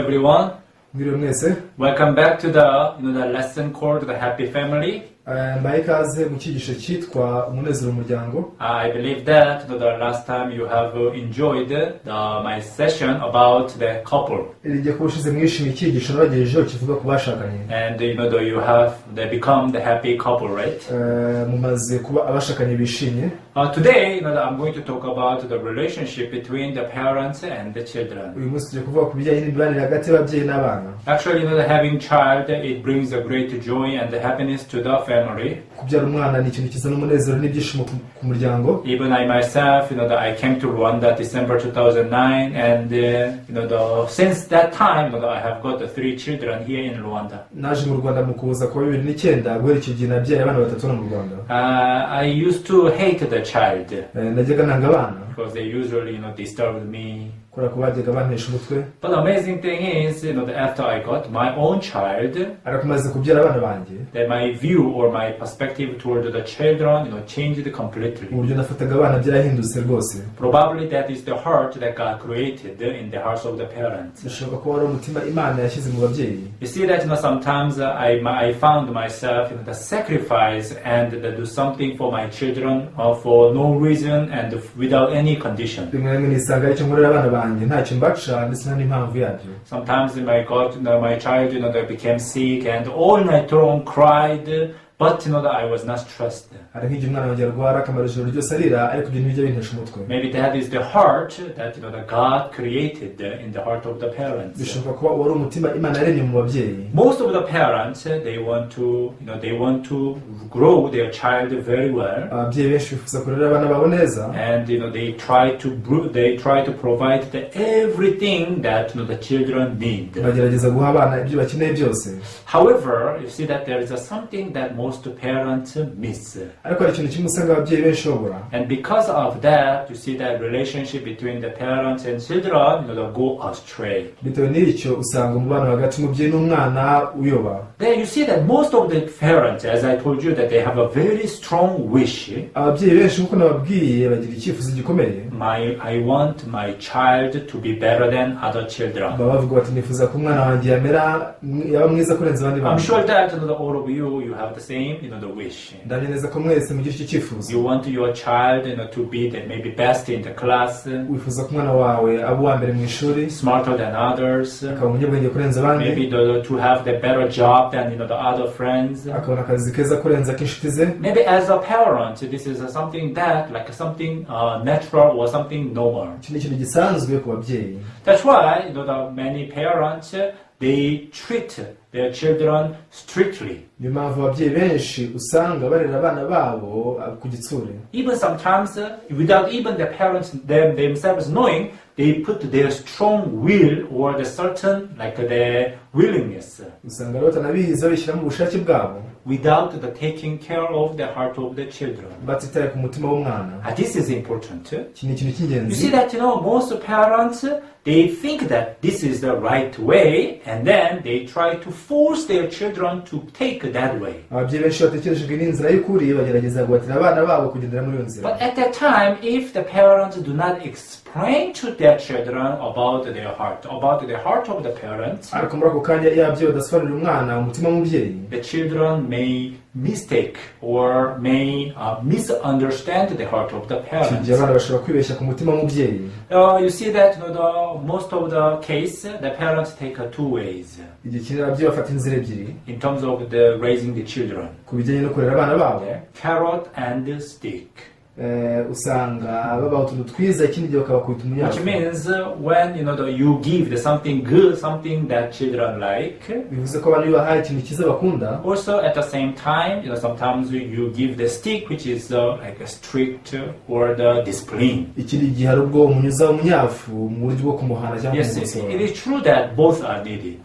Everyone. Mwiriwe mwese. Welcome back to the lesson called The Happy Family. Mbaye ikaze mu cyigisho cyitwa umunezero mu muryango. I believe that the last time you have enjoyed my session about the couple, Irigiye kuba ushize mwishimiye icyigisho nabagejejeho kivuga ku bashakanye. And you have they become the happy couple, right? Mumaze kuba abashakanye bishimye. Today, I'm going to talk about the relationship between the parents and the children. Uyu munsi tugiye kuvuga ku bijyanye n'imibanire hagati y'ababyeyi n'abana. Actually, having child, it brings a great joy and happiness to the family. Kubyara umwana ni ikintu kizana umunezero n'ibyishimo ku muryango. Even I myself, that I came to Rwanda December 2009, and since that time, I have got the three children here in Rwanda. Naje mu Rwanda mu Kuboza kwa 2009. Guhera icyo gihe nabyaye abana batatu hano mu Rwanda. I used to hate the child Najyaga nanga abana because they usually disturbed me. Kubera ko bajyaga bantesha umutwe. But the amazing thing is, that after I got my own child, Ariko maze kubyara abana banjye, that my view or my perspective toward the children changed completely. Uburyo nafataga abana byarahindutse rwose. Probably that is the heart that God created in the hearts of the parents. Bishoboka ko wari umutima Imana yashyize mu babyeyi. You see that sometimes I found myself in the sacrifice and the do something for my children for no reason and without any condition. Rimwe na rimwe nisanga aricyo nkorera abana banjye ntacyo mbaca ndetse nta n'impamvu yabyo. Sometimes my child, they became sick and all night long cried, but that I was not stressed. Hari nk'igihe umwana wanjye arwara akamara ijoro ryose arira, ariko ibyo ntibijya bintesha umutwe. Maybe that is the heart that that God created in the heart of the parents. Bishoboka kuba wari umutima Imana yaremye mu babyeyi. Most of the parents, they want to grow their child very well. Ababyeyi benshi bifuza kurera abana babo neza. And they try to provide the everything that the children need. Bagerageza guha abana ibyo bakeneye byose. However, you see that there is a something that most parents miss, Ariko hari ikintu kimwe usanga ababyeyi benshi babura. And because of that, you see that relationship between the parents and children they go astray. Bitewe n'icyo usanga umubano hagati y'umubyeyi n'umwana uyoba. Then you see that most of the parents, as I told you, that they have a very strong wish. Ababyeyi benshi nk'uko nababwiye bagira icyifuzo gikomeye. I want my child to be better than other children. Baba bavuga bati nifuza ko umwana wanjye yamera yaba mwiza kurenza abandi I'm bana. Sure that all of you, you have the same the wish. Ndahamya neza ko mwese mugira icyo cyifuzo. You want your child to be the maybe best in the class, Wifuza ko umwana wawe aba uwa mbere mu ishuri, smarter than others, akaba umunyabwenge kurenza abandi, maybe to have the better job than the other friends. Akabona akazi keza kurenza ak'inshuti ze. Maybe as a parent, this is something that like something natural or something normal. Iki ni ikintu gisanzwe ku babyeyi. That's why the many parents, they treat their children strictly. Niyo mpamvu ababyeyi benshi usanga barera abana babo ku gitsure. Even sometimes, without even the parents themselves knowing, they put their strong will or the certain like their willingness Usanga rero batanabizi babishyiramo ubushake bwabo without the taking care of the heart of the children. Batitaye ku mutima w'umwana. This is important. Iki ni ikintu You cy'ingenzi. See that most parents, they think that this is the right way, and then they try to force their children to take that way. Ababyeyi benshi batekereje ngo iyi ni inzira y'ukuri bagerageza guhatira abana babo kugendera muri iyo nzira. But at that time, if the parents do not explain to their children about their heart, about the heart of the parents, Ariko muri ako kanya iyo ababyeyi badasobanurira umwana umutima w'umubyeyi, the children may mistake or may misunderstand the heart of the icyo parents. Gihe abana bashobora kwibeshya ku mutima w'umubyeyi. You see that the most of the case, the parents take two ways Igihe kinini ababyeyi bafata inzira ebyiri in terms of the raising the children. Ku bijyanye no kurera abana babo. Okay? Carrot and stick. Usanga babaha utuntu twiza ikindi gihe bakabakubita Which umunyafu. Means when you give the something good, something that children like. Bivuze ko abantu iyo bahaye ikintu cyiza bakunda, Also, at the same time, sometimes you give the stick, which is like a strict or the discipline. Ikindi gihe hari ubwo umunyuza umunyafu mu buryo bwo kumuhana cyangwa Yes, kumukosora. it is true that both are needed.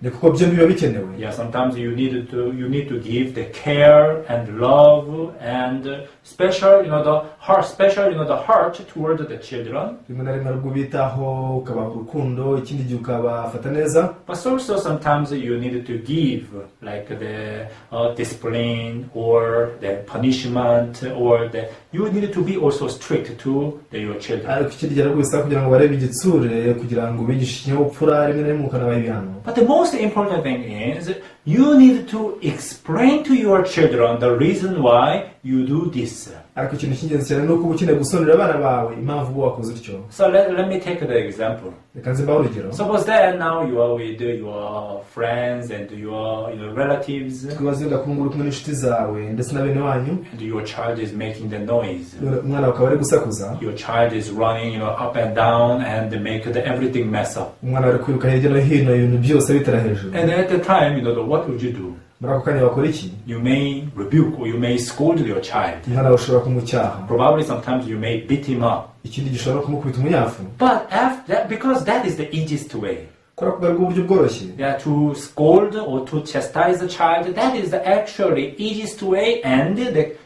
Ni kuko byombi biba bikenewe. Yeah, sometimes you need to give the care and love and special, the heart, special, the heart toward the children. Rimwe na rimwe hari ubwo ubitaho ukabaha urukundo, ikindi gihe ukabafata neza. But also sometimes you need to give like the discipline or the punishment or the you need to be also strict to your children. Ariko ikindi gihe ariko bisaba kugira ngo barebe igitsure, kugira ngo bigishe ikinyabupfura, rimwe na rimwe ukanabaha ibihano. But the most important thing is you need to explain to your children the reason why you do this. Ariko ikintu cy'ingenzi cyane ni uko uba ukeneye gusobanurira abana bawe impamvu uba wakoze utyo. So let me take the example. Reka nze mbahe urugero. Suppose that now you are with your friends and your relatives, Twibaze wenda ko uri kumwe n'inshuti zawe ndetse na bene wanyu, and your child is making the noise. None umwana wawe akaba ari gusakuza. Your child is running, up and down and make the everything mess up. Umwana ari kwiruka hirya no hino, ibintu byose bitera hejuru. And at the time, what would you do? Muri ako kanya wakora iki? You may rebuke or you may scold your child. Umwana wawe ushobora kumucyaha. Probably sometimes you may beat him up. Ikindi gihe ushobora no kumukubita umunyafu. But after that, because that is the easiest way. Kubera ko bwo buryo bworoshye. Yeah, to scold or to chastise the child, that is the actually easiest way, and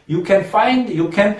you can find, you can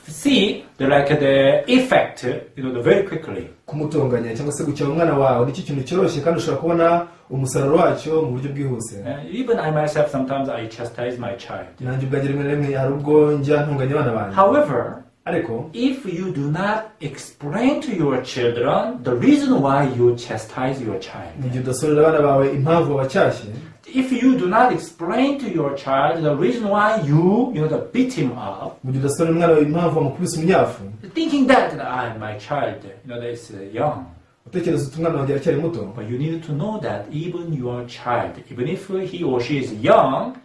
see the like the effect, the very quickly. Kumutonganya cyangwa se gucyaha umwana wawe nicyo kintu cyoroshye kandi ushobora kubona umusaruro wacyo mu buryo bwihuse. Even I myself sometimes I chastise my child. Nanjye ubwanjye rimwe na rimwe hari ubwo njya ntonganya abana banjye. However, ariko if you do not explain to your children the reason why you chastise your child, mu gihe udasobanurira abana bawe impamvu wabacyashye, if you do not explain to your child the reason why you beat him up, mu gihe udasobanurira umwana wawe impamvu wamukubise umunyafu, thinking that my child, is young. Utekereza uti umwana wanjye aracyari muto. But you need to know that even your child, even if he or she is young,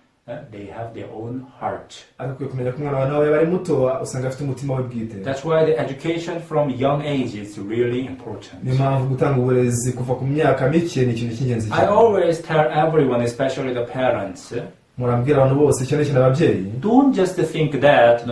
they have their own heart. Ariko ukwiye kumenya ko umwana wawe nawe yaba ari muto usanga afite umutima we bwite. That's why the education from young age is really important. Niyo mpamvu gutanga uburezi kuva ku myaka mike ni ikintu cy'ingenzi I cyane. Always tell everyone, especially the parents, Murambwira abantu bose, cyane cyane ababyeyi, don't just think that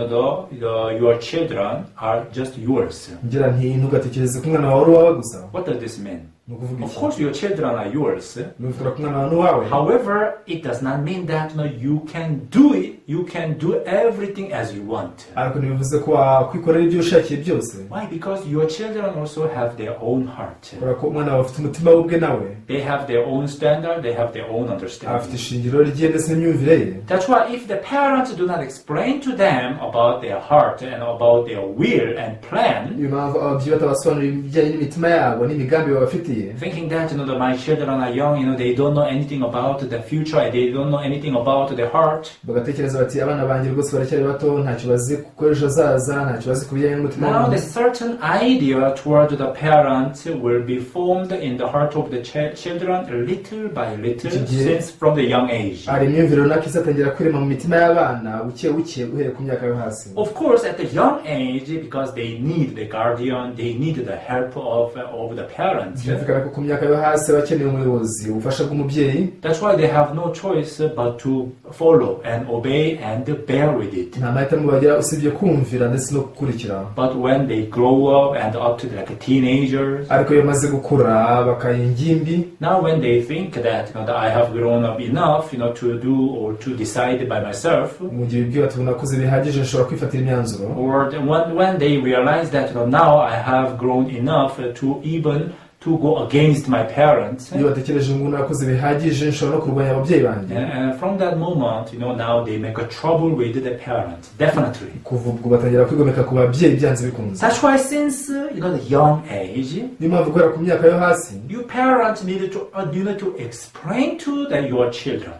your children are just yours. Ngira nti ntugatekereze ko umwana wawe ari uwawe gusa. What does this mean? Ni ukuvuga Of iki? Course, your children are yours. Nuvuga ko umwana wawe ni uwawe. However, it does not mean that you can do it. You can do everything as you want. Ariko ntibivuze ko wakwikorera ibyo ushakiye byose. Why? Because your children also have their own heart. Kubera ko umwana wawe afite umutima we ubwe nawe. They have their own standard. They have their own Afite understanding. Ishingiro rye ndetse n'imyumvire ye. That's why if the parents do not explain to them about their heart and about their will and plan, Niyo mpamvu ababyeyi batabasobanurira ibijyanye n'imitima yabo n'imigambi babafitiye, thinking that my children are young, they don't know anything about the future, and they don't know anything about the heart. Bagatekereza bati abana banjye rwose baracyari bato, ntacyo bazi kuko ejo hazaza, ntacyo bazi ku bijyanye n'umutima Now, w'umuntu. the certain idea toward the parents will be formed in the heart of the children little by little since from the young age. Hari imyumvire runaka izatangira kwirema mu mitima y'abana buke buke uhereye ku myaka yo hasi. Of course, at the young age, because they need the guardian, they need the help of the parents. Byumvikana ko ku myaka yo hasi bakeneye umuyobozi, ubufasha bw'umubyeyi. That's why they have no choice but to follow and obey and bear with it. Nta mahitamo bagira usibye kumvira ndetse no gukurikira. But when they grow up and up to like teenagers, Ariko iyo bamaze gukura bakaba ingimbi, now when they think that I have grown up enough, to do or to decide by myself, mu gihe bibwira bati ubu nakuze bihagije nshobora kwifatira imyanzuro, or when they realize that now I have grown enough to even to go against my parents, iyo batekereje ngo nakuze bihagije nshobora no kurwanya ababyeyi banjye, and from that moment, now they make a trouble with the parents, definitely. Kuva ubwo batangira kwigomeka ku babyeyi byanze bikunze. That's why since the young age, Niyo mpamvu guhera ku myaka yo hasi, you parents need to explain to your children.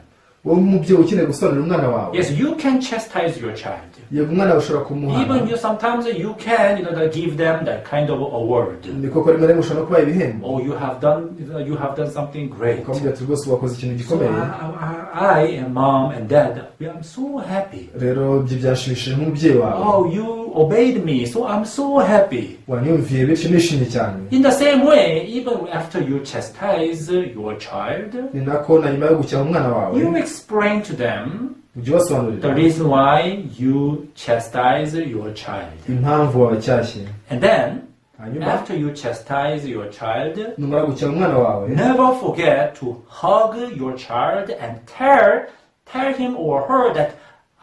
Wowe nk'umubyeyi ukeneye gusobanurira umwana wawe. Yes, you can chastise your child. Yego, umwana wawe ushobora kumuhana. Even you sometimes you can give them that kind of award. Ni koko rimwe na rimwe ushobora no kubaha ibihembo. Oh, you have done something great. Ukamubwira ati rwose wakoze ikintu So gikomeye. I and mom and dad, we are so happy. Rero ibyo byanshimishije nk'umubyeyi wawe. Oh, you obeyed me, so I'm so happy. Wanyumviye bityo nishimye cyane. In the same way, even after you chastise your child, Ni nako na nyuma yo gucyaha umwana wawe, you explain to them ujye ubasobanurira the reason why you chastise your child. Impamvu wabacyashye. And then, Hanyuma after you chastise your child, numara gucyaha umwana wawe, never forget to hug your child and tell him or her that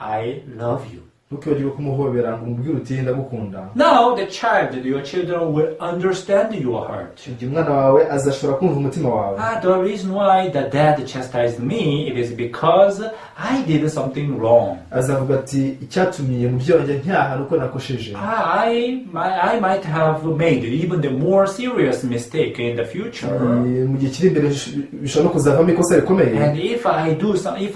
I love you. Ntukibagirwe kumuhobera ngo umubwire uti ndagukunda. Now the child, your children will understand your heart. Icyo gihe umwana wawe azashobora kumva umutima wawe. Ah, the reason why the dad chastised me, it is because I did something wrong. Azavuga ati icyatumye umubyeyi wanjye ancyaha ni uko nakosheje. Ah, I might have made even the more serious mistake in the future. Eh, mu gihe kiri imbere bishobora no kuzavamo ikosa rikomeye. And if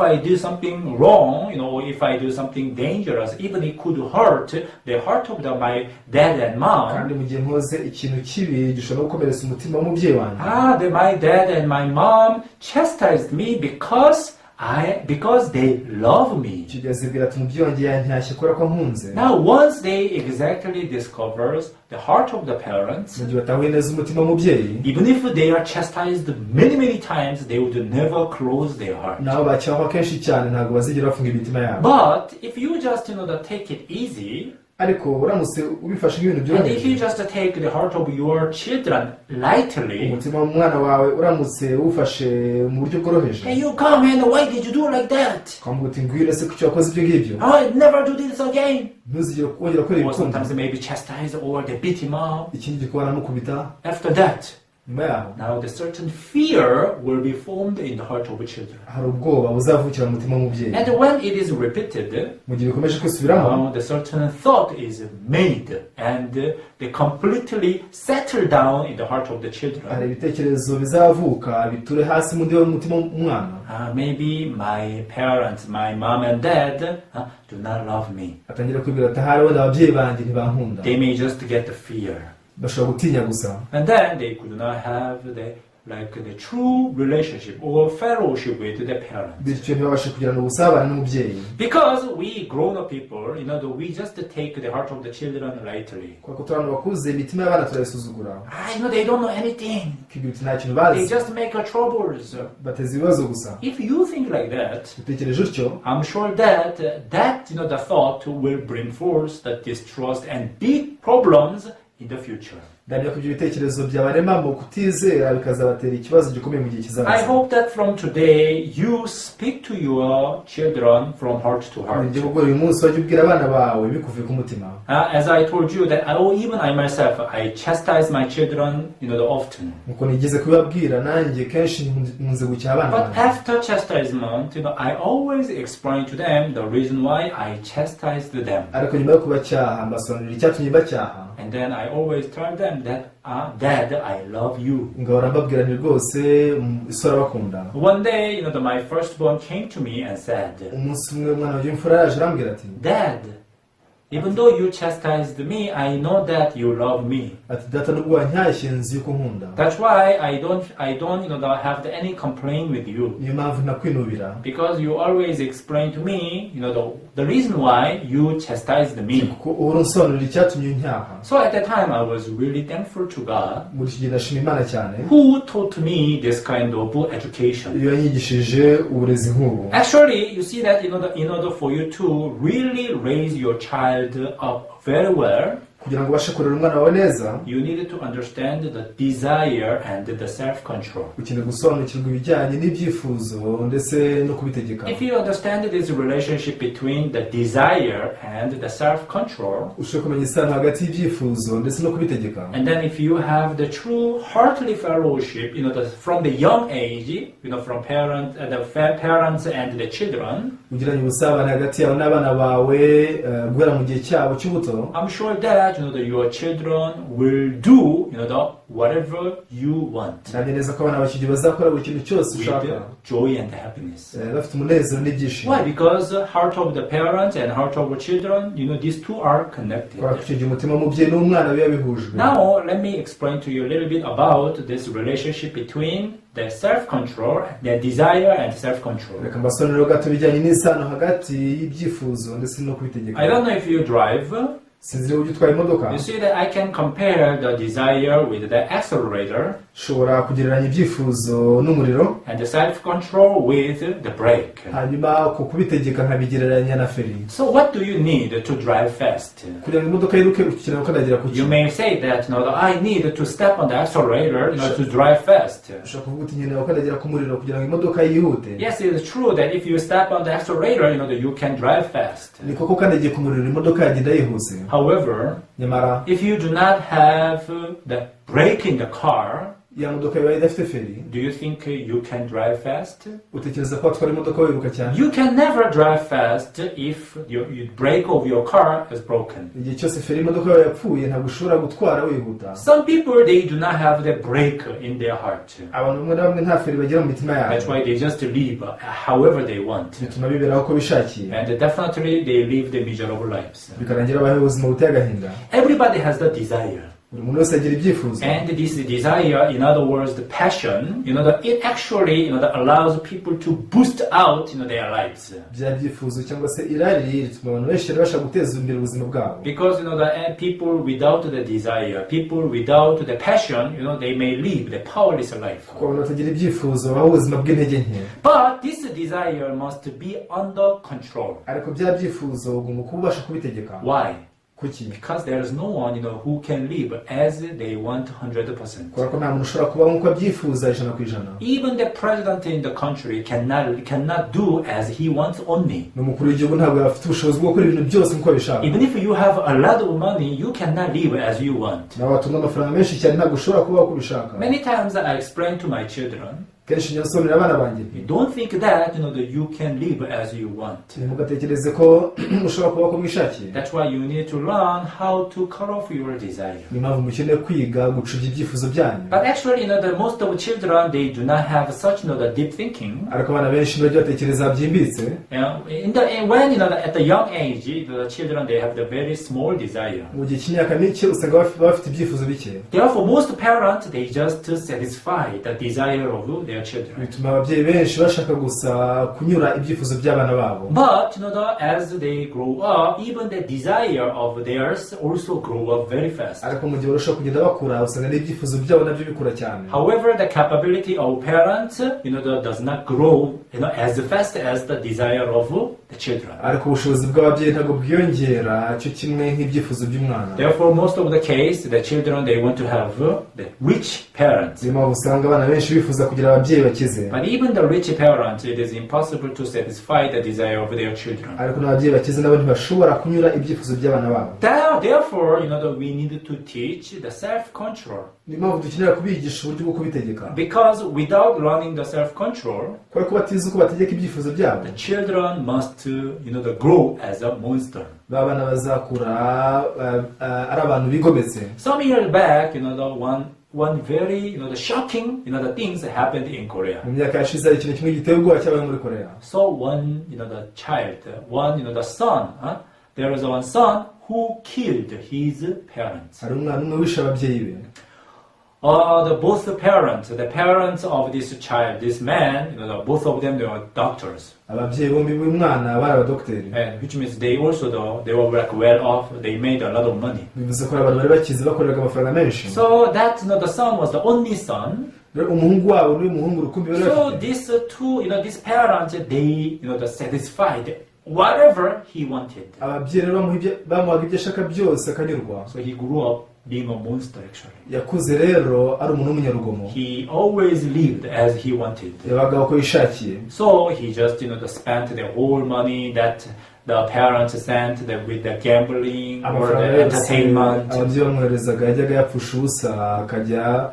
I do something wrong, if I do something dangerous, even it could hurt the heart of my dad and mom. Kandi mu gihe nkoze ikintu kibi gishobora no gukomeretsa umutima w'umubyeyi wanjye. Ah, my dad and my mom chastised me because they love me. Icyo gihe azibwira ati umubyeyi wanjye yancyashye kubera ko ankunze. Now, once they exactly discovers the heart of the parents, Mu gihe batahuye neza umutima w'umubyeyi, even if they are chastised many, many times, they would never close their heart. Nabo bacyahwa kenshi cyane ntabwo bazigera bafunga imitima yabo. But if you just take it easy, Ariko uramutse ubifashe nk'ibintu and if you byoroheje, just take the heart of your children lightly, umutima w'umwana wawe uramutse uwufashe mu buryo bworoheje, "Hey, you come and why did you do like that?" ukamubwira uti ngwino se kuki wakoze ibyo ngibyo? "I never do this again." Ntuzigere wongera gukora Or ibikundi. sometimes maybe chastise or they beat him up. Ikindi gihe baramukubita. After that, Nyuma yaho, now the certain fear will be formed in the heart of children. Hari ubwoba buzavukira mu mutima w'umubyeyi. And when it is repeated, Mu gihe bikomeje kwisubiramo, now the certain thought is made and they completely settle down in the heart of the hari children. Ibitekerezo bizavuka biture hasi mu ndiba y'umutima w'umwana. Maybe my parents, my mom and dad, do not love me. Atangira kwibwira ati ahari wenda ababyeyi banjye ntibankunda. They may just get the fear. Bashobora gutinya gusa. And then they could not have the true relationship or fellowship with the parents. Bityo ntibabashe kugirana ubusabane n'umubyeyi. Because we grown up people, we just take the heart of the children lightly. Kubera ko turi abantu bakuze imitima y'abana turayisuzugura. Ah, they don't know anything. Ukibwira uti nta kintu They bazi. just make a troubles. Bateza ibibazo gusa. If you think like that, Utekereje utyo, I'm sure that that the thought will bring forth the distrust and big problems in the future. Ndahamya ko ibyo bitekerezo byabaremamo kutizera bikazabatera ikibazo gikomeye mu gihe I kizaza. Hope that from today you speak to your children from heart to heart. Nibyo ubwo uyu munsi wajya ubwira abana bawe bikuvuye ku mutima. As I told you that I, oh, even I myself, I chastise my children, often. Nkuko nigeze kubibabwira nanjye kenshi nkunze gucyaha abana But banjye. After chastisement, I always explain to them the reason why I chastised them. Ariko nyuma yo kubacyaha mbasobanurira icyatumye mbacyaha. And then I always tell them that, "Dad, I love you." Ngahora mbabwira nti rwose mm, so arabakunda. One day, my firstborn came to me and said, Umunsi umwe umwana wanjye w'imfura yaje arambwira ati, "Dad, even though you chastised me, I know that you love me. Ati data nubwo wancyashye nzi yuko unkunda. That's why I don't have any complaint with you. Niyo mpamvu ntakwinubira. Because you always explain to me, the reason why you chastised me." Kuko uhora unsobanurira icyatumye uncyaha. So at that time, I was really thankful to God Muri iki gihe ndashima Imana cyane who taught me this kind of education. Iyo yanyigishije uburezi nk'ubu. Actually, you see that in order for you to really raise your child up very well, Kugira ngo ubashe kurera umwana wawe neza, you need to understand the desire and the self-control. Ukeneye gusobanukirwa ibijyanye n'ibyifuzo ndetse no kubitegeka. If you understand this relationship between the desire and the self-control, Ushobora kumenya isano hagati y'ibyifuzo ndetse no kubitegeka, and then if you have the true heartly fellowship, from the young age, from parents and the children, ugiranye ubusabane hagati yawe n'abana bawe eh, guhera mu gihe cyabo cy'ubuto, I'm sure that your children will do, whatever you want ndahamya neza ko abana bawe icyo gihe bazakora buri kintu cyose with ushaka joy and happiness. Eh, bafite umunezero n'ibyishimo. Why? Because the heart of the parents and heart of the children, these two are connected. Kubera ko icyo gihe umutima w'umubyeyi n'umwana biba bihujwe. Now, let me explain to you a little bit about this relationship between the self-control, the desire and self-control. Reka mbasobanurire gato ibijyanye n'isano hagati y'ibyifuzo ndetse no kubitegeka. I don't know if you drive. Sinzi niba ujya utwara imodoka. You see that I can compare the desire with the accelerator. Ushobora kugereranya ibyifuzo n'umuriro, and the self-control with the brake. Hanyuma ku kubitegeka nkabigereranya na feri. So what do you need to drive fast? Kugira ngo imodoka yiruke ukenera gukandagira ku You ki? May say that, I need to step on the accelerator to drive fast. Ushobora kuvuga uti nkenera gukandagira ku muriro kugira ngo imodoka yihute. Yes, it is true that if you step on the accelerator, that you can drive fast. Ni koko ukandagiye ku muriro imodoka yagenda yihuse. However, Nyamara, if you do not have the brake in the car, ya modoka ibaye idafite feri, do you think you can drive fast? Utekereza ko watwara imodoka wiruka cyane? You can never drive fast if your brake of your car is broken. Igihe cyose feri y'imodoka yawe yapfuye ntabwo ushobora gutwara wihuta. Some people, they do not have the brake in their heart. Abantu bamwe na bamwe nta feri bagira mu mitima yabo. That's why they just live however they want. Bituma biberaho uko bishakiye. And definitely they live the miserable lives. Bikarangira babayeho ubuzima buteye agahinda. Everybody has the desire. Buri muntu wese agira ibyifuzo. And this desire, in other words, the passion, that it actually, that allows people to boost out their lives. Bya byifuzo cyangwa se irari rituma abantu benshi babasha guteza imbere ubuzima bwabo. Because, the people without the desire, people without the passion, they may live the powerless life. Kuko abantu batagira ibyifuzo babaho ubuzima bw'intege nke. But this desire must be under control. Ariko bya byifuzo ugomba kuba ubasha kubitegeka. Why? Kuki? Because there is no one who can live as they want 100%. Kubera ko nta muntu ushobora kubaho nk'uko abyifuza 100%. Even the president in the country cannot do as he wants only. N'umukuru w'igihugu ntabwo afite ubushobozi bwo gukora ibintu byose nk'uko abishaka. Even if you have a lot of money, you cannot live as you want. Nawe watunga amafaranga menshi cyane ntabwo ushobora kubaho uko ubishaka. Many times I explain to my children, Kenshi nsobanurira abana banjye, you don't think that that you can live as you want. Ntimugatekereze ko mushobora kubaho uko mwishakiye. That's why you need to learn how to cut off your desire. Niyo mpamvu mukeneye kwiga gucubya ibyifuzo byanyu. But actually, the most of children, they do not have such the deep thinking. Ariko abana benshi ntibajya batekereza byimbitse. In the when you know at the young age, the children, they have the very small desire. Mu gihe cy'imyaka mike usanga bafite ibyifuzo bike. Therefore, most parents, they just satisfy the desire of their children. Bituma ababyeyi benshi bashaka gusa kunyura ibyifuzo by'abana babo. But as they grow up, even the desire of theirs also grow up very fast. Ariko mu gihe barushaho kugenda bakura usanga n'ibyifuzo byabo nabyo bikura cyane. However, the capability of parents, does not grow as fast as the desire of the children. Ariko ubushobozi bw'ababyeyi ntabwo bwiyongera cyo kimwe nk'ibyifuzo by'umwana. Therefore, most of the case, the children, they want to have the rich parents. Niyo mpamvu usanga abana benshi bifuza kugira ababyeyi bakize. But even the rich parents, it is impossible to satisfy the desire of their children. Ariko n'ababyeyi bakize nabo ntibashobora kunyura ibyifuzo by'abana babo. Therefore, that we need to teach the self-control. Niyo mpamvu dukenera kubigisha uburyo bwo kubitegeka. Because without learning the self-control, Kubera ko batize uko bategeka ibyifuzo byabo, the children must, the grow as a monster. Ba bana bazakura ari abantu bigometse. Some years back, the one very, the shocking, the things happened in Korea. Mu myaka yashize hari ikintu kimwe giteye ubwoba cyabaye muri Korea. So one, the child, one, the son, huh? There is one son who killed his parents. Hari umwana umwe wishe ababyeyi be. The both parents, the parents of this child, this man, both of them, they were doctors, Ababyeyi bombi b'uyu mwana bari abadogiteri, and which means they also, though, they were like well off. They made a lot of money. Bivuze ko ari abantu bari bakize bakoreraga amafaranga menshi. So that the son was the only son. Rero umuhungu wabo n'uyu muhungu rukumbi bari So bafite, these two, these parents, they, the satisfied whatever he wanted. Ababyeyi rero bamuhaga ibyo ashaka byose akanyurwa. So he grew up being a monster, actually. Yakuze rero ari umuntu w'umunyarugomo. He always lived as he wanted. Yabaga uko yishakiye. So he just, spent the whole money that the parents sent with the gambling or Amafaranga the yose entertainment. Ababyeyi bamwoherezaga yajyaga yapfusha ubusa akajya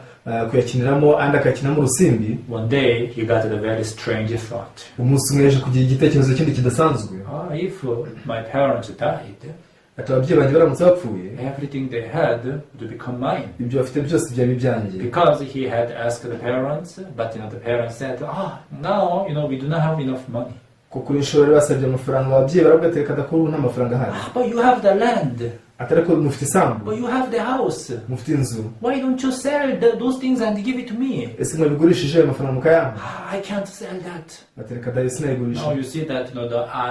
kuyakiniramo andi akayakinamo urusimbi. One day he got a very strange thought. Umunsi umwe yaje kugira igitekerezo kindi kidasanzwe. Ah, if my parents died, Ati ababyeyi banjye baramutse bapfuye, everything they had would become mine. Ibyo bafite byose byaba ibyanjye. Because he had asked the parents, but the parents said, "Ah, now we do not have enough money." Kuko kuri inshuro bari basabye amafaranga ababyeyi baravuga ati reka dakuru nta mafaranga ahari. "Ah, but you have the land." Atari ko mufite isambu. But you have the house. Mufite inzu. Why don't you sell those things and give it to me? Ese mwabigurishije ayo mafaranga mukayampa? "Ah, I can't sell that." Ati reka da, sinayigurisha. Now you see that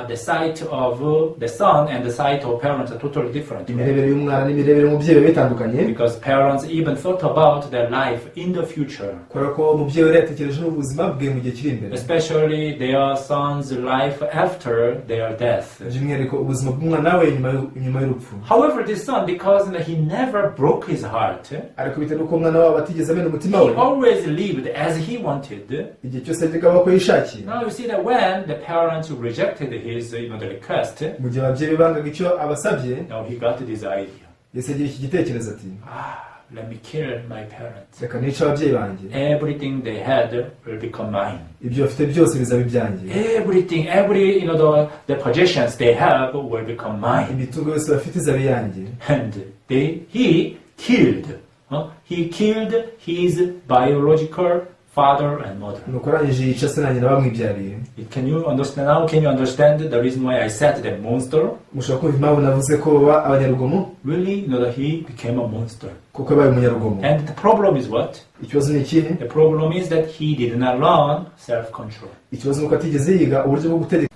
the sight of the son and the sight of parents are totally different, right? Imirebere y'umwana n'imirebere y'umubyeyi biba bitandukanye. Because parents even thought about their life in the future, kubera ko umubyeyi yari yatekereje n'ubuzima bwe mu gihe kiri imbere, especially their son's life after their death. By'umwihariko ubuzima bw'umwana we nyuma y'u- nyuma y'urupfu. However, this son, because he never broke his heart, Ariko bitewe n'uko umwana wabo atigeze amena umutima we, he always lived as he wanted. Igihe cyose yajyaga abaho uko yishakiye. Now you see that when the parents rejected his the request, Mu gihe ababyeyi be bangaga icyo abasabye, now he got this idea. Yahise agira iki gitekerezo ati, "Ah, let me kill my parents. "Reka nice ababyeyi banjye. Everything they had will become mine. Ibyo bafite byose bizaba ibyanjye. Everything, every the possessions they have will become mine." Imitungo yose bafite izaba iyanjye." And he killed, huh? He killed his biological father and mother. Nuko arangije yica se na nyina bamwibyariye. Can you understand now? Can you understand the reason why I said the monster? Mushobora kumva impamvu navuze ko baba abanyarugomo? Really, that he became a monster. Kuko yabaye umunyarugomo. And the problem is what? Ikibazo ni ikihe? The problem is that he did not learn self-control. Ikibazo ni uko atigeze yiga uburyo bwo gutegeka.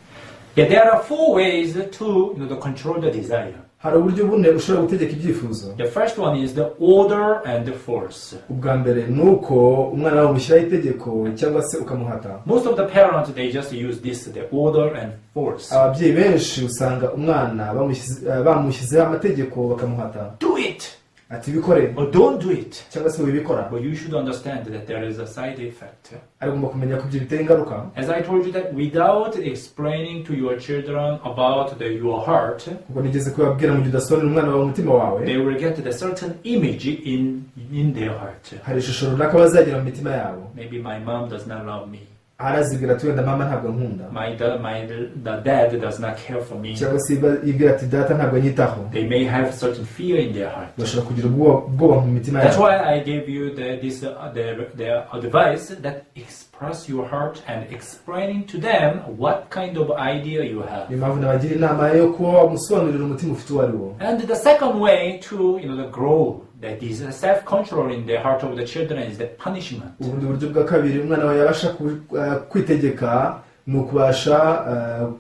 Yeah, there are four ways to control the desire. Hari uburyo bune ushobora gutegeka ibyifuzo. The first one is the order and the force. Ubwa mbere ni uko umwana wawe umushyiraho itegeko cyangwa se ukamuhata. Most of the parents, they just use this, the order and force. Ababyeyi benshi usanga umwana bamushyizeho amategeko bakamuhata. "Do it Ati bikore or don't do it." cyangwa se wibikora. But you should understand that there is a side effect. Ariko ugomba kumenya ko ibyo bitera ingaruka. As I told you that without explaining to your children about your heart, Kuko nigeze kubabwira mu gihe udasobanurira umwana wawe umutima wawe, they will get the certain image in their heart. Hari ishusho runaka bazagira mu mitima yabo. "Maybe my mom does not love me. Arazibwira ati wenda mama ntabwo ankunda. My the dad does not care for me." Cyangwa se yibwira ati data ntabwo anyitaho. They may have certain fear in their heart. Bashobora kugira ubwoba ubwoba mu mitima That's yabo. why I gave you the this the advice that express your heart and explaining to them what kind of idea you have. Niyo mpamvu nabagira inama yo kuba wamusobanurira umutima ufite uwo ari wo. And the second way to the grow that is self control in the heart of the children is the punishment. Ubundi buryo bwa kabiri umwana wawe yabasha kw'itegeka ni ukubasha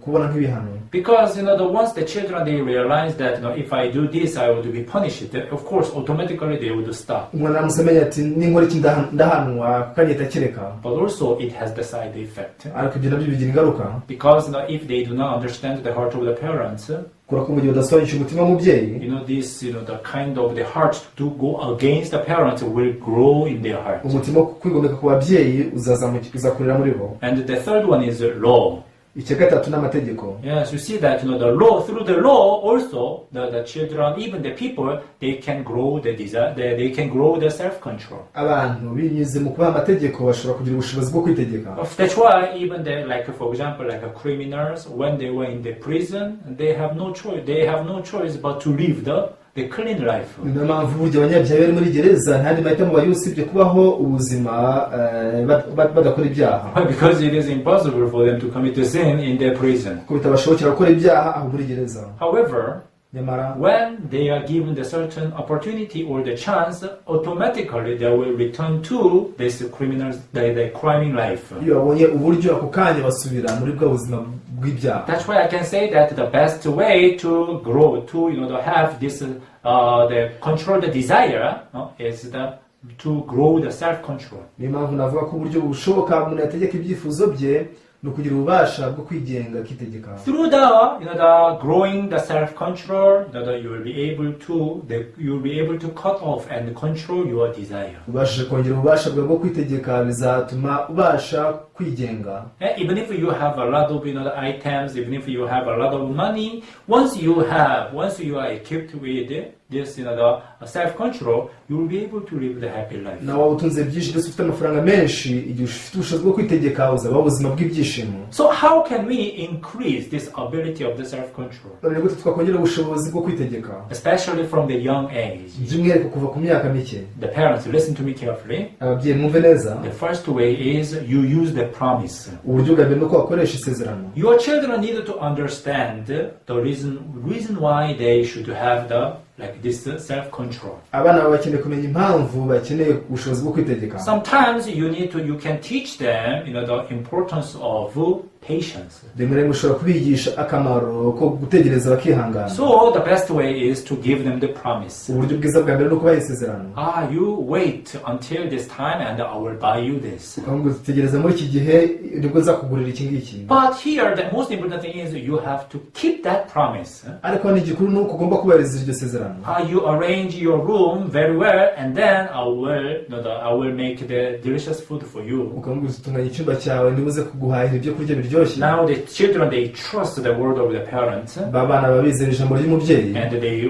kubona nk'ibihano. Because the once the children, they realize that if I do this I would be punished, of course automatically they would stop. Umwana aramutse amenya ati ninkora iki ndahanwa akagenda akireka. But also it has the side effect. Ariko ibyo nabyo bigira ingaruka. Because if they do not understand the heart of the parents, Kubera ko mu gihe udasobanukiwe umutima w'umubyeyi, this the kind of the heart to go against the parents will grow in their heart. Umutima wo kwigomeka ku babyeyi uzakurira muri bo. And the third one is law. Icya gatatu ni amategeko. Yes, you see that the law, through the law also the children, even the people, they can grow the desire, they can grow the self control. Abantu binyuze mu kubaha amategeko bashobora kugira ubushobozi bwo kwitegeka. That's why even the, like for example, like criminals, when they were in the prison, they have no choice. They have no choice but to live the clean life. Ni nayo mpamvu burya abanyabyaha bari muri gereza nta yandi mahitamo bagira usibye kubaho ubuzima badakora ibyaha. Because it is impossible for them to commit a sin in their prison. Kuko bitabashobokera gukora ibyaha aho muri gereza. However, Nyamara, when they are given the certain opportunity or the chance, automatically they will return to this criminals, the criming life. Iyo babonye uburyo ako kanya basubira muri bwa buzima bw'ibyaha. That's why I can say that the best way to grow, to have this, the control the desire, is the to grow the self-control. Niyo mpamvu navuga ko uburyo bushoboka umuntu yategeka ibyifuzo bye ni ukugira ububasha bwo kwigenga akitegeka. Through the the growing the self-control, that you will be able to you will be able to cut off and control your desire. Ubashije kongera ububasha bwawe bwo kwitegeka bizatuma ubasha kwigenga. Even if you have a lot of the items, even if you have a lot of money, once you are equipped with this the self-control, you will be able to live the happy life. Nawe waba utunze byinshi ndetse ufite amafaranga menshi igihe ufite ubushobozi bwo kwitegeka uzaba ubuzima bw'ibyishimo. So how can we increase this ability of the self-control, None gute twakongera ubushobozi bwo kwitegeka, especially from the young age? By'umwihariko kuva ku myaka mike? The parents, listen to me carefully. Ababyeyi mwumve neza. The first way is you use the promise. Uburyo bwa mbere ni uko wakoresha isezerano. Your children need to understand the reason why they should have the like this self-control. Abana bawe bakeneye kumenya impamvu bakeneye ubushobozi bwo kwitegeka. Sometimes you can teach them the importance of patience. Rimwe na rimwe ushobora kubigisha akamaro ko gutegereza bakihangana. So the best way is to give them the promise. Uburyo bwiza bwa mbere ni ukubaha isezerano. Ah, you wait until this time and I will buy you this. Ukamubwira uti, tegereza muri iki gihe nibwo nzakugurira iki ngiki. But here, the most important thing is you have to keep that promise. Ariko hano igikuru ni uko ugomba kubahiriza iryo sezerano. Ah, you arrange your room very well, and then I will, no, the, I will make the delicious food for you. Ukamubwira uti tunganya icyumba cyawe ndibuze kuguhahira ibyo kurya biryoshye. Now the children, they trust the word of the parents, Ba bana babizera ijambo ry'umubyeyi. And they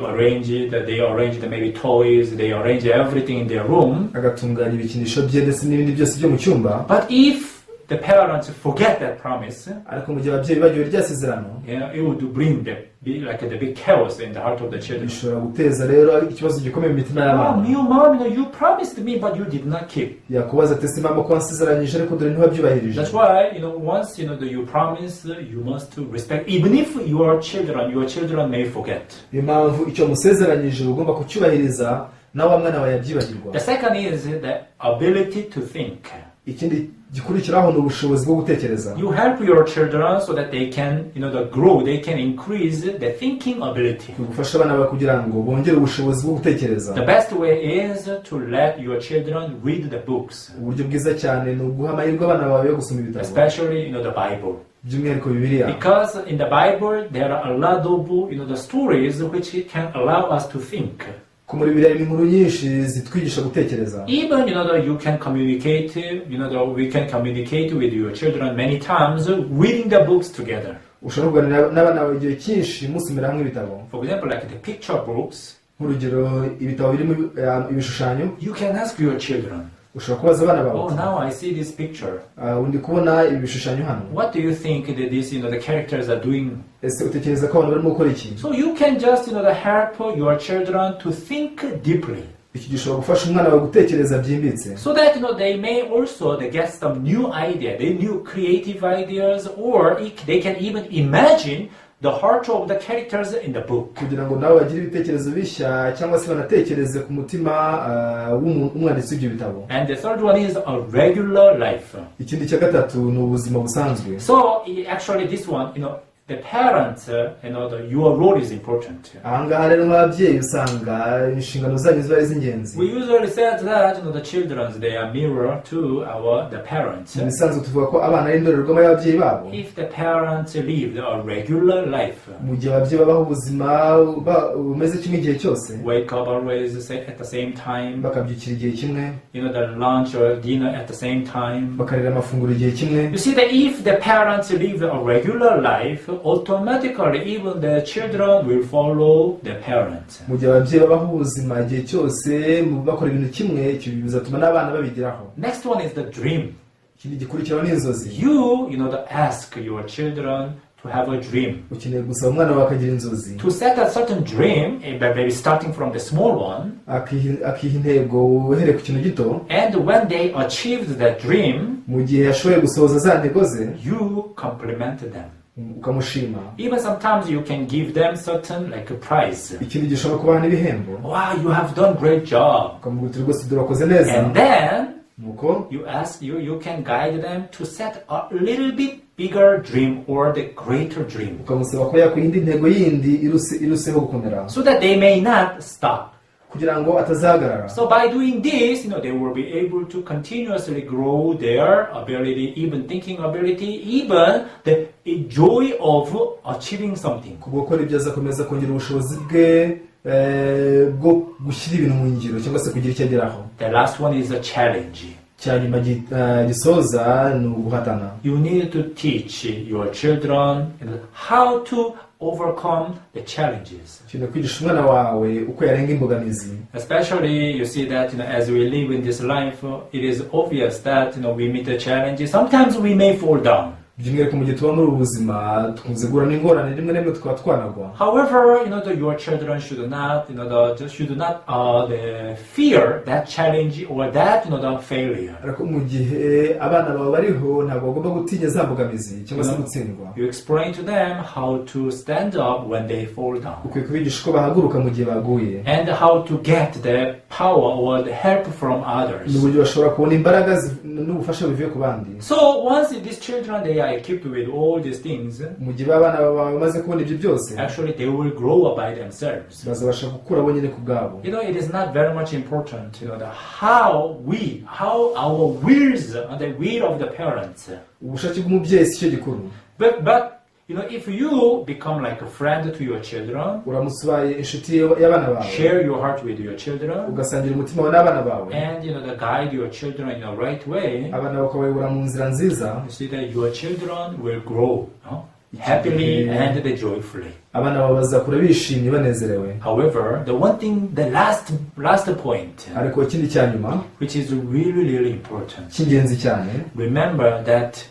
arrange the maybe toys, they arrange everything in their room. Agatunganya ibikinisho bye ndetse n'ibindi byose byo mu cyumba. But if the parents forget that promise, Ariko mu gihe ababyeyi bagiwe rya sezerano, it would bring the be like the big chaos in the heart of the children. Bishobora guteza rero ikibazo gikomeye mu mitima y'abana. Mom, you mom, you promised me, but you did not keep. Yakubaza ati ese mama ko wansezeranyije ariko dore ntiwabyubahirije. That's why once that you promise, you must respect, even if your children may forget. Niyo mpamvu icyo musezeranyije ugomba kucyubahiriza nawe wa mwana wawe yabyibagirwa. The second is the ability to think. Ikindi gikurikiraho ni ubushobozi bwo gutekereza. You help your children so that they can the grow, they can increase the thinking ability. Gufasha abana bawe kugira ngo bongere ubushobozi bwo gutekereza. The best way is to let your children read the books, Uburyo bwiza cyane ni uguha amahirwe abana bawe yo gusoma ibitabo, especially the Bible. By'umwihariko Bibiliya. Because in the Bible there are a lot of the stories which can allow us to think. Ko muri Bibiliya harimo inkuru nyinshi zitwigisha gutekereza. Even that you can communicate, that we can communicate with your children many times reading the books together. Ushobora kuganira n'abana bawe igihe cyinshi musomera hamwe ibitabo. For example, like the picture books, Nk'urugero ibitabo birimo ibishushanyo. You can ask your children, Ushobora kubaza abana bawe "Oh, uti, now I see this picture. "Ah, ndi kubona ibi bishushanyo hano. What do you think that these, the characters are doing?" Ese utekereza ko abantu barimo gukora iki?" So you can just, help your children to think deeply, Iki gishobora gufasha umwana wawe gutekereza byimbitse, so that they may also they get some new idea, they new creative ideas, or they can even imagine the heart of the characters in the book. Kugira ngo nabo bagire ibitekerezo bishya cyangwa se banatekereze ku mutima w'umwanditsi w'ibyo bitabo. And the third one is a regular life. Ikindi cya gatatu ni ubuzima busanzwe. So actually, this one, the parents, your role is important. Ahangaha rero nk'ababyeyi usanga inshingano zanyu ziba ari iz'ingenzi. We usually said that the children, they are mirror to our the parents. Mu bisanzwe tuvuga ko abana ari indorerwamo y'ababyeyi babo. If the parents live a regular life, Mu gihe ababyeyi babaho ubuzima bumeze kimwe igihe cyose, wake up always say at the same time, bakabyukira igihe kimwe, the lunch or dinner at the same time. Bakarira amafunguro igihe kimwe, You see that if the parents live a regular life, automatically even the children will follow the parents. Mu gihe ababyeyi babaho ubuzima igihe cyose bakora ibintu kimwe icyo bizatuma n'abana babigeraho. Next one is the dream. Ikindi gikurikiraho ni inzozi. You ask your children to have a dream. Ukeneye gusaba umwana wawe akagira inzozi. To set a certain dream, maybe starting from the small one, Akiha intego uhereye ku kintu gito, and when they achieved that dream, mu gihe yashoboye gusohoza za ntego ze, you compliment them. Ukamushima. Even sometimes you can give them certain like a prize. Ikindi gihe ushobora kubaha n'ibihembo. Wow, you have done great job. Ukamubwira uti rwose dore wakoze neza. And then Nuko you can guide them to set a little bit bigger dream or the greater dream, ukamusaba ko yakwiha indi ntego yindi iruseho gukomera, so that they may not stop. Kugira ngo atazahagarara. So by doing this, they will be able to continuously grow their ability, even thinking ability, even the joy of achieving something. Kubwo gukora ibyo azakomeza kongera ubushobozi bwe bwo gushyira ibintu mu ngiro cyangwa se kugira icyo ageraho. The last one is a challenge. Cya nyuma gisoza ni uguhatana. You need to teach your children how to overcome the challenges. Ukeneye kwigisha umwana wawe uko yarenga imbogamizi. Especially, you see that as we live in this life, it is obvious that we meet the challenges. Sometimes we may fall down. By'umwihariko mu gihe tuba muri ubu buzima dukunze guhura n'ingorane, rimwe na rimwe tukaba twanagwa. However, your children should not, you know, the, should not the fear that challenge or that the failure. Ariko mu gihe abana bawe bariho, ntabwo bagomba gutinya za mbogamizi cyangwa se gutsindwa. You explain to them how to stand up when they fall down Ukwiye kubigisha uko bahaguruka mu gihe baguye and how to get the power or the help from others. N'uburyo bashobora kubona imbaraga n'ubufasha bivuye ku bandi. So once these children, they are equipped with all these things, Mu gihe abana bawe bamaze kubona ibyo byose, actually they will grow up by themselves. Bazabasha gukura bonyine ku bwabo. It is not very much important, the how we, how our wills, the will of the parents. Ubushake bw'umubyeyi si cyo gikuru. But if you become like a friend to your children, Uramutse ubaye inshuti y'abana bawe, share your heart with your children, ugasangira umutima wawe n'abana bawe, and the guide your children in the right way, abana bawe ukabayobora mu nzira nziza, you see that your children will grow, no, happily and joyfully. Abana bawe bazakura bishimye banezerewe. However, the one thing, the last point, Ariko ikindi cya nyuma which is really, really important. cy'ingenzi cyane, Remember that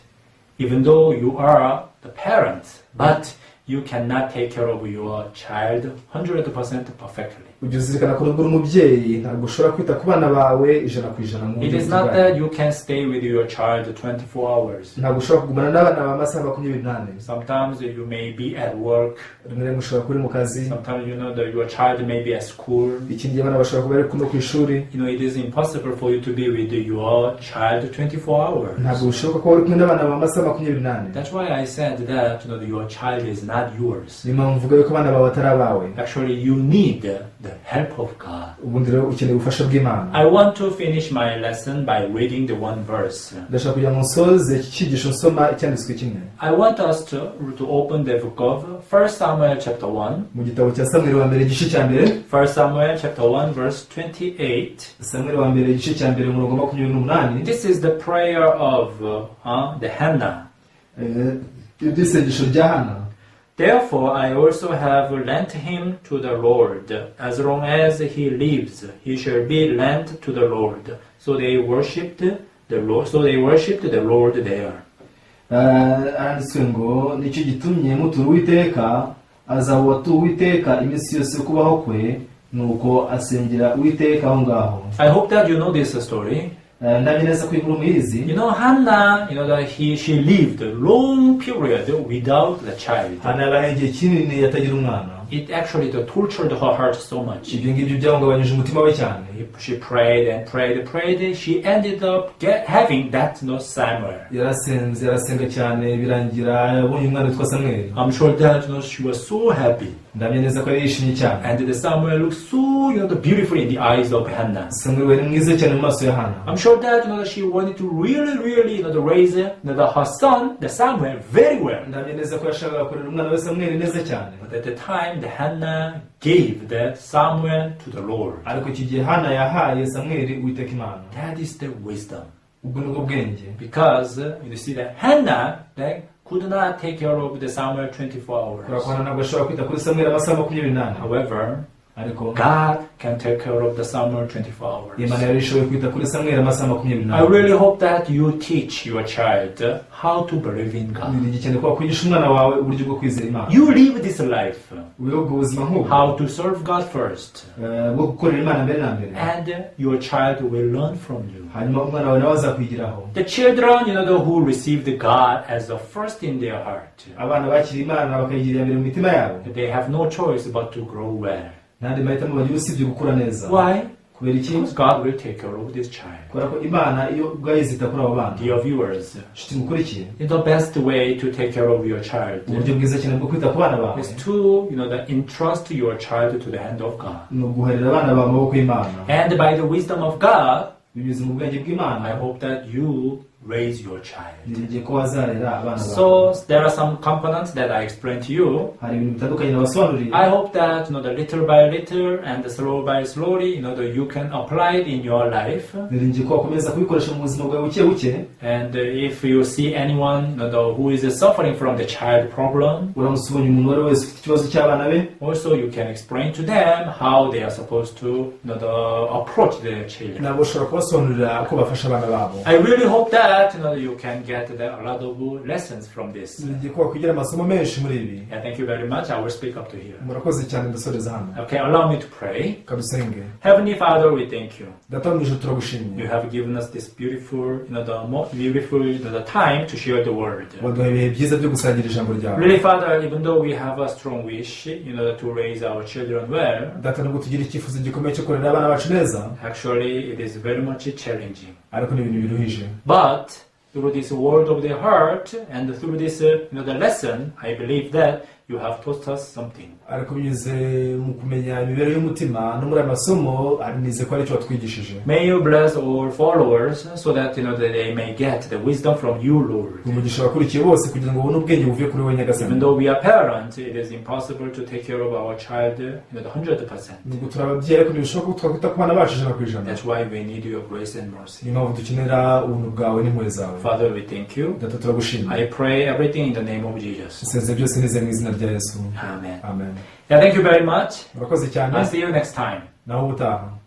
even though you are the parent, but you cannot take care of your child 100% perfectly. Ujye uzirikana ko nubwo uri umubyeyi, ntabwo ushobora kwita ku bana bawe 100% mu It buryo is not butunganye. That you can stay with your child 24 hours. Ntabwo ushobora kugumana n'abana bawe amasaha 24. Sometimes you may be at work. Rimwe na rimwe ushobora kuba uri mu kazi. Sometimes that your child may be at school. Ikindi gihe abana bashobora kuba bari no ku ishuri. It is impossible for you to be with your child 24 hours. Ntabwo bishoboka ko uri kumwe n'abana bawe amasaha 24. That's why I said that your child is not yours. Niyo mpamvu mvuga yuko abana bawe atari abawe. Actually, you need the help of God. Ubundi rero ukeneye ubufasha bw'Imana. I want to finish my lesson by reading the one verse. Ndashaka kugira ngo nsoze iki cyigisho nsoma icyanditswe kimwe. I want us to open the book of 1 Samuel chapter 1. Mu gitabo cya Samweli wa mbere igice cya mbere. 1 Samuel chapter 1 verse 28. Samweli wa mbere igice cya mbere umurongo wa 28. This is the prayer of the Hannah. Eh, iryo isengesho rya Hana. "Therefore I also have lent him to the Lord. As long as he lives, he shall be lent to the Lord." So they worshipped the Lord. So they worshipped the Lord there. Eh, aranditswe ngo nicyo gitumye mutura Uwiteka, azaba uwatuwe Uwiteka iminsi yose yo kubaho kwe. Nuko asengera Uwiteka aho ngaho. I hope that you know this story. Eh, ndabizi neza ko inkuru muyizi. Hannah, that she lived a long period without the child. Hana yabaye igihe kinini atagira umwana. It actually tortured her heart so much. Ibyo ngibyo byahungabanyije umutima we cyane. She prayed and prayed and prayed. She ended up having that no Samuel. Yarasenze arasenga cyane, birangira yabonye umwana witwa Samweli. I'm sure that she was so happy. Ndahamya neza ko yari yishimye cyane. And the Samuel looked so beautiful in the eyes of Hannah. Samweli wari mwiza cyane mu maso ya Hana. I'm sure that she wanted to really, really to raise her son, the Samuel, very well. Ndahamya neza ko yashakaga kurera umwana we Samweli neza cyane. But at the time, the Hannah gave the Samuel to the Lord. Ariko iki gihe Hana yahaye Samweli Uwiteka Imana. That is the wisdom. Ubwo nibwo bwenge. Because you see that Hannah that could not take care of the Samuel 24 Kubera ko hours. Hana ntabwo ashobora kwita kuri Samweli amasaha 24. However, Ariko God can take care of the Samuel 24 hours. Imana yari ishoboye kwita kuri Samweli amasaha makumyabiri I n'ane. really hope that you teach your child how to believe in God. Niringiye cyane ko wakwigisha umwana wawe uburyo bwo kwizera Imana. You live this life, Ubeho ubwo buzima nk'ubu, how to serve God first, eh, bwo gukorera Imana mbere na mbere, and your child will learn from you. Hanyuma umwana wawe nawe azakwigiraho. The children, who received God as the first in their heart, Abana bakira Imana bakayigira mbere mu mitima yabo, they have no choice but to grow well. Nta yandi mahitamo bagira usibye gukura neza. Why? Kubera iki? Because God will take care of this child. Kubera ko Imana iyo ubwayo izita kuri abo bana. Dear viewers, Inshuti mukurikiye, the best way to take care of your child uburyo bwiza cyane bwo kwita ku bana bawe is to, entrust your child to the hand of God. Ni uguharira abana bawe mu maboko y'Imana. And by the wisdom of God, Binyuze mu bwenge bw'Imana, I hope that you raise your child. Niringiye ko wazarera abana bawe. So there are some components that I explained to you. Hari ibintu bitandukanye nabasobanuriye. I hope that the little by little and slow by slowly, that you can apply it in your life. Niringiye ko wakomeza kubikoresha mu buzima bwawe buke buke. And if you see anyone who is suffering from the child problem, Uramutse ubonye umuntu uwo ari we wese ufite ikibazo cy'abana be, also you can explain to them how they are supposed to approach their children. Nabo ushobora kubasobanurira uko bafasha abana babo. I really hope that that you can get a lot of lessons from this. Niringiye ko wakwigira amasomo menshi muri ibi. Yeah, thank you very much. I will speak up to here. Murakoze cyane, ndasoreza hano. Okay, allow me to pray. Reka dusenge. Heavenly Father, we thank you. Data wo mu ijuru, turagushimye. You have given us this beautiful, you know, the more beautiful, the time to share the word. Waduha ibihe byiza byo gusangira ijambo ryawe. Really, Father, even though we have a strong wish to raise our children well, Data, nubwo tugira icyifuzo gikomeye cyo kurera abana bacu neza, actually it is very much challenging. Ariko ni ibintu biruhije. But through this word of the heart and through this, the lesson, I believe that you have taught us something. Ariko binyuze mu kumenya imibereho y'umutima no muri aya masomo, nizeye ko hari icyo watwigishije. May you bless all followers so that that they may get the wisdom from you, Lord. Umugisha abakurikiye bose kugira ngo babone ubwenge buvuye kuri wowe Nyagasani. Even though we are parents, it is impossible to take care of our child the 100%. Nubwo turi ababyeyi, ariko ntibishoboka ko twakwita ku bana bacu 100%. That's why we need your grace and mercy. Niyo mpamvu dukenera ubuntu bwawe n'impuhwe zawe. Father, we thank you. Data, turagushimira. I pray everything in the name of Jesus. Nsenze byose nizeye mu izina rya Yesu. Amen. Amen. Yeah, thank you very much. Murakoze cyane. I'll see you next time. Naho ubutaha.